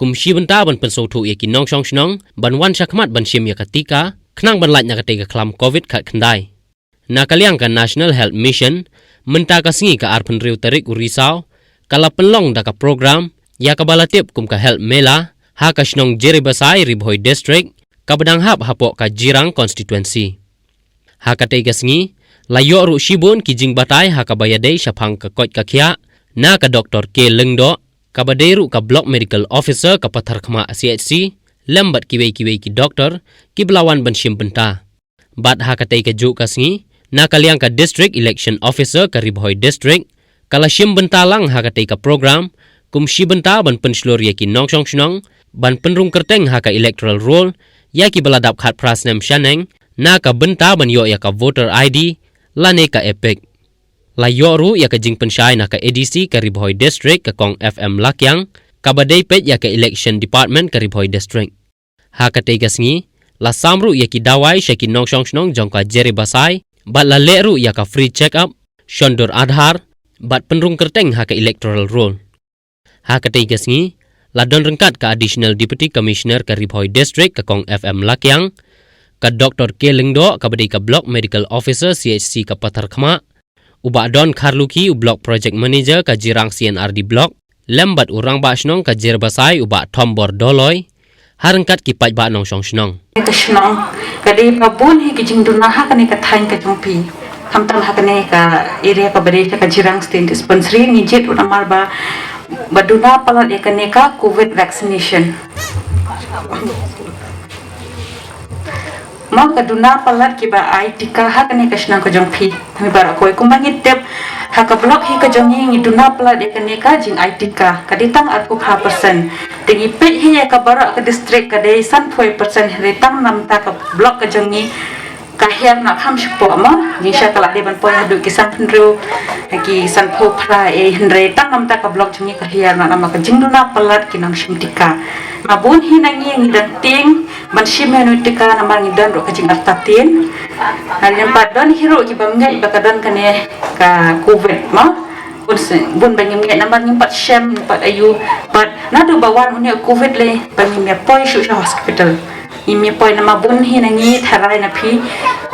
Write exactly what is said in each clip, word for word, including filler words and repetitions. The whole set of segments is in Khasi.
kum shi bynta ban pynsngewthuh ïa ki nongshong shnong ban wan shakhmat ban shim ïa ka tika, khnang ban lait na katei ka khlam covid khatkhyndai. Na ka liang ka National Health Mission, mynta ka sngi ka arphew hynriew tarik u Risaw, ka la pynlong da ka program ïa kaba la tip kum ka Health Mela ha ka shnong Jiribasai, Ri Bhoi District, kaba dang hap hapoh ka Jirang Constituency. Ha katei ka sngi, la ïoh ruh shibun ki jingbatai ha kaba ïadei shaphang ka koit ka khiah na ka Doktor K Lyngdoh, kaba dei ruh ka Block Medical Officer ka Patharkhmah C H C, lem bad kiwei kiwei ki doktor kiba la wan ban shim bynta. Bad ha katei ka juh ka sngi, na ka liang ka District Election Officer ka Ri Bhoi District, ka la shim bynta lang ha katei ka program kum shi bynta ban pynshlur ïa ki nongshong shnong ban pynrung kyrteng ha ka electoral roll ïa kiba la dap khatphra snem shaneng na ka bynta ban ïoh ïa ka voter I D lane ka EPIC. La ïoh ruh ïa ka jingpynshai na ka A D C ka Ri Bhoi District ka Kong F M Lakiang, kaba dei peit ïa ka Election Department ka Ri Bhoi District. Ha katei ka sngi, la sam ruh ïa ki dawai sha ki nongshong shnong jong ka Jiribasai, bad la leh ruh ïa ka free check up, shondur Aadhaar, bad pynrung kyrteng ha ka electoral roll. Ha katei ka sngi, la don ryngkat ka Additional Deputy Commissioner ka Ri Bhoi District ka Kong F M Lakiang, ka Doktor K Lyngdoh kaba dei ka Block Medical Officer C H C ka Patharkhmah, u Bah Don Kharlukhi u Block Project Manager ka Jirang C and R D Block, lem bad u Rangbah Shnong ka Jiribasai u Bah Thombor Dolloi, ha ryngkat ki paidbah nongshong shnong. Ka shnong, ka dei ba bun hi ki jingduna ha kane ka thaiñ ka jong phi. Khamtam ha kane ka area kaba dei ka Jirang State Dispensary, ngi jied u namar ba, ba duna palat ïa kane ka covid vaccination. Mo ka duna palat kiba ai tika ha kane ka shnong ka jong phi. Ngi baroh kawei kumba ngi tip ha ka block hi ka jong ngi ngi duna palat ïa kane ka jingai tika. Ka dei tang arphew phra percent. Te ngi peit hi ïa ka baroh ka district ka dei sanphew percent, hynrei tang namar ka block ka jong ngi ka hiar na kham shapoh mo. Ngi sha ka la dei ban poi haduh ki sanphew hynriew, ki sanphew phra, eh, hynrei tang namar ka block jong ngi ka hiar na namar ka jingduna palat ki nongshim tika. Ma bun hi na ngi ngi dang tieng ban shim ïa une u tika namar ngi don ruh ka jingartatien. Ngi dang pat don hi ruh ki bym ngeit ba ka don kane ka covid mo. Bun sien, bun ba ngim ngeit namar ngim pat shem, ngim pat ïohi. Bad naduh ba wan une u covid lei ba ngim ïa poi shuh sha hospital. Ngim ïa poi namar bun hi na ngi tharai na phi,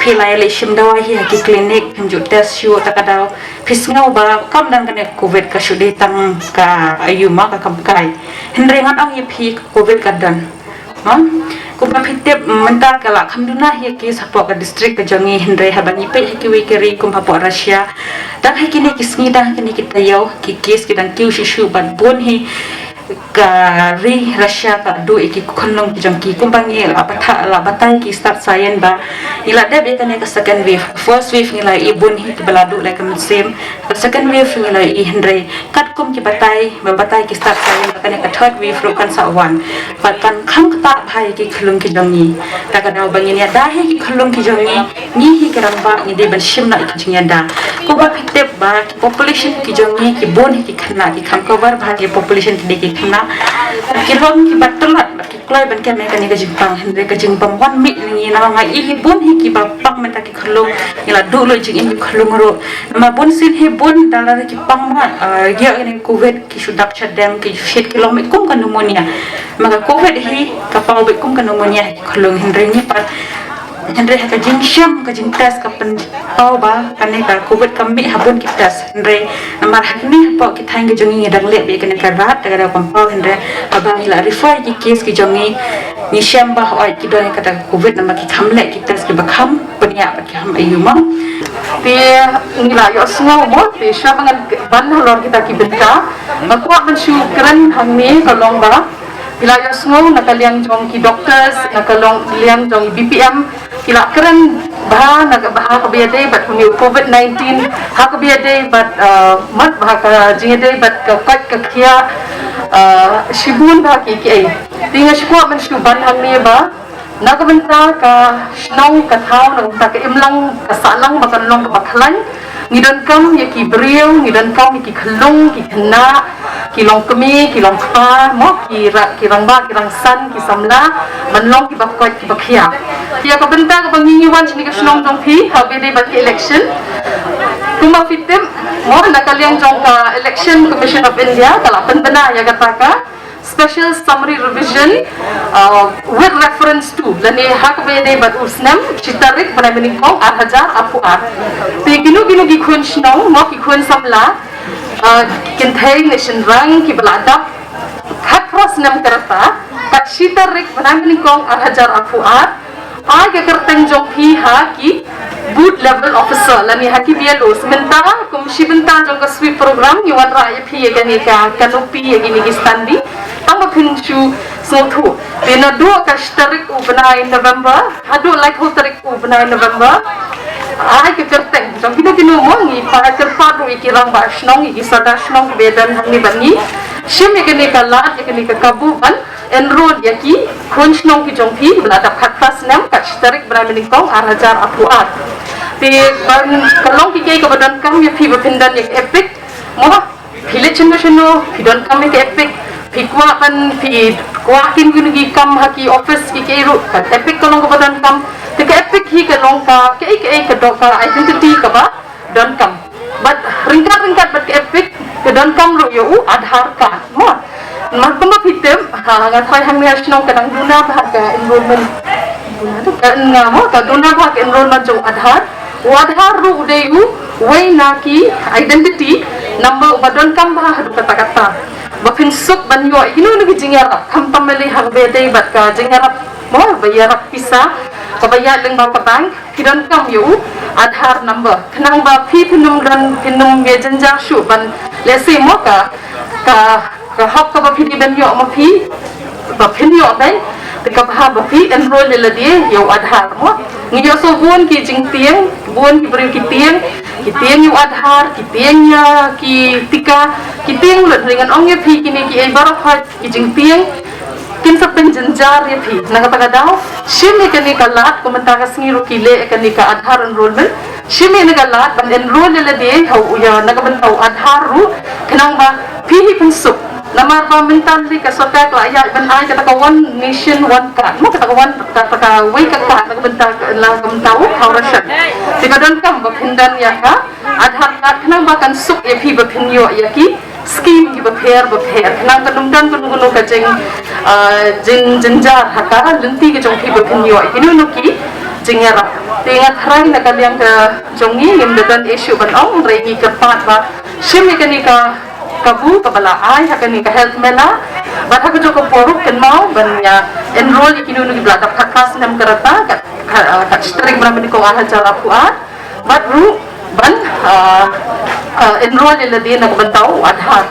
phi la ïa leit shim dawai hi ha ki clinic, phim ju test shuh, ta ka daw phi sngew ba kam don kane ka covid, ka shu dei tang ka ïohi ma ka kam kai. Hynrei ngan ong ïa phi ka covid ka don. Mo? Kumba phi tip mynta ka la kham duna hi ki hapoh ka district ka jong ngi, hynrei haba ngi peit ha kiwei ki ri kum hapoh Russia, dang ha kine ki sngi, dang ha kine ki taïew ki case ki dang kiew shuh shuh bad bun hi ka ri Russia ka duh ïa ki khunlung ki jong ki. Kumba ngi la batai, la batai ki stad science ba ngi la dep ïa kane ka second wave. First wave ngi la ïohi bun hi kiba la duh leh ka mynsiem. Ka second wave ngi la ïohi, hynrei katkum ki batai, ba batai ki stad science ba kane ka third wave ruh kan sa wan. Bad kan kham ktah bha ïa ki khunlung ki jong ngi. Ta ka daw ba ngin ïada hi ki khunlung ki jong ngi, ngi hi ki rangbah ngi dei ban shim noh ïa ki jingïada. Kumba phi tip ba ki population ki jong ngi ki bun hi ki khynnah, ki kham cover bha ki population ki dei ki khynnah. Ki long kiba tlot, ki kloi ban kem ïa kane ka jingpang, hynrei ka jingbymwan mih na ngi namar nga ïohi bun hi kiba pang mynta ki khunlung, ngi la duh lut jingim ki khunlung ruh. Namar bun sien hi bun da lada ki pang ma, ah, ïoh ïa kane ka covid ki shu dap shadem, ki shu shit, ki long beit kum ka pneumonia. Namar ka covid hi ka paw beit kum ka pneumonia ha ki khunlung, hynrei ngi pat, hynrei ha ka jingshem ka jingtest ka pynpaw ba kane ka covid ka mih ha bun ki test. Hynrei namar ha kine hapoh ki thaiñ ki jong ngi ngi dang leh beit kane ka rat, ta ka daw kam paw, hynrei haba ngi la refer ki case ki jong ngi, ngi shem ba hooid ki don ïa kata ka covid namar ki kham leh ki test kiba kham pynïap bad ki kham ïohi mo. Te ngi la ïohsngew mo, te sha ba ngan ban halor kita ki bynta, nga kwah ban shu kren hangne ka long ba ngi la ïohsngew na ka liang jong ki doctors, na ka long, liang jong i B P M, ki la kren bha na ka, bha kaba ïadei bad une u covid nineteen, ha kaba ïadei bad, uh, mat bha ka jingïadei bad ka koit ka khiah, uh, shibun bha ki kiei. Te nga shu kwah ban shu ban hangne ba na ka bynta ka shnong ka thaw, na ka bynta ka imlang ka sahlang ba kan long kaba khlaiñ, ngi donkam ïa ki briew, ngi donkam ïa ki khunlung, ki khynnah, ki longkmie, ki longkpa mo, ki ra-, ki rangbah, ki rangsan, ki samla, ban long kiba koit kiba khiah. Ïa ka bynta kaba ngi ngi wan shane ka shnong jong phi ha kaba ïadei bad ka election. Kumba phi tip mo, na ka liang jong ka Election Commission of India ka la pynbna ïa kata ka special summary revision, uh, with reference to, lane ha kaba ïadei bad u snem, shi tarik bnai banyngkong ar hajar arphew ar. Te kino kino ki khun shnong, mo ki khun samla, uh, kynthei ne shynrang kiba la dap khatphra snem ka rta, kat shi tarik bnai banyngkong ar hajar arphew ar, ai ka kyrteng jong phi ha ki booth level officer lane ha ki B L Os. Mynta kum shi bynta jong ka sweep program ngi wanrah ïa phi ïa kane ka canopy, ïa kine ki standee, tang ba phin shu sngewthuh. Te naduh ka shi tarik u bnai November haduh laiphew tarik u bnai November, ai ka kyrteng jong kino kino, mo ngi pan kyrpad ruh ïa ki rangbah shnong, ïa ki sordar shnong kiba don hangne bad ngi, shim ïa kane ka lad, ïa kane ka kabu ban enroll ïa ki khun shnong ki jong phi ba la dap khatphra snem kat shi tarik bnai banyngkong ar hajar arphew ar. Te ban ka long kiei kiei kaba donkam ïa phi ba phin don ïa ka EPIC, mo phi leit shano shano phi donkam ïa ka EPIC. Phi kwah ban, phi kwah kin kin ki kam ha ki office kiei kiei ruh, ka EPIC ka long kaba donkam. Te ka EPIC hi ka long ka, kaei kaei ka doh ka identity kaba donkam. Bad ryngkat ryngkat bad ka EPIC ka donkam ruh ïa u Aadhaar card, mo. Namar kumba phi tip, ha, nga tharai hangne ha shnong ka dang duna bha ka enrollment. Ka, nga, mo, ka duna bha ka enrollment jong u Aadhaar. U Aadhaar ruh u dei uwei na ki identity number uba donkam bha haduh katta katta. Ba phin suk ban ïoh ïa kino kino ki jingïarap, khamtam lei ha kaba ïadei bad ka jingïarap, mo, ba ïarap pisa kaba ïaid lyngba ka bank, phi donkam ïa u Aadhaar number. Khnang ba phi phin ym don, phin ym ïa jynjar shuh ban lehse, mo, ka, ka, ka hok kaba phi dei ban ïoh ma phi ba phin ïoh beit. Te ka bha ba phi enroll ïa lade ïa u Aadhaar, mo. Ngi ïohsngew bun ki jingtieng, bun ki briew ki tieng, ki tieng ïa u Aadhaar, ki tieng ïa ki tika, ki tieng lut. Hynrei ngan ong ïa phi, kine kiei baroh ki jingtieng kin sa pynjynjar ïa phi. Na kata ka daw, shim ïa kane ka lad, kumta mynta ka sngi ruh ki leh ïa kane ka Aadhaar enrollment. Shim ïa kane ka lad ban enroll ïa lade ha u, ïa na ka bynta u Aadhaar ruh, khnang ba phi hi pynsuk. Namar ba mynta lei ka sorkar ka la ïaid ban ai kata ka One Nation One Card, mo, kata ka one, kata kawei ka card na ka bynta, na ka bynta u khaw ration. Te ka donkam ba phin don ïa ka Aadhaar card khnang ba kan suk ïa phi ba phin ïoh ïa ki scheme kiba pher ba pher, khnang kan ym don kano kano ka jing, ah, jing jynjar ha ka lynti ka jong phi ba phin ïoh ïa kino kino ki jingïarap. Te nga tharai na ka liang ka jong ngi ngim da don issue ban ong, hynrei ngi kyrpad ba shim ïa kane ka kabu kaba la ai ha kane ka health mela. Bad ha kajuh ka por ruh kynmaw ban ïa enroll ïa kino kino kiba la dap khatphra snem ka rta, kat, kat, kat shi tarik bnai banyngkong ar hajar arphew ar. Bad ruh ban, ah, ah, enroll ïa lade na ka bynta u Aadhaar.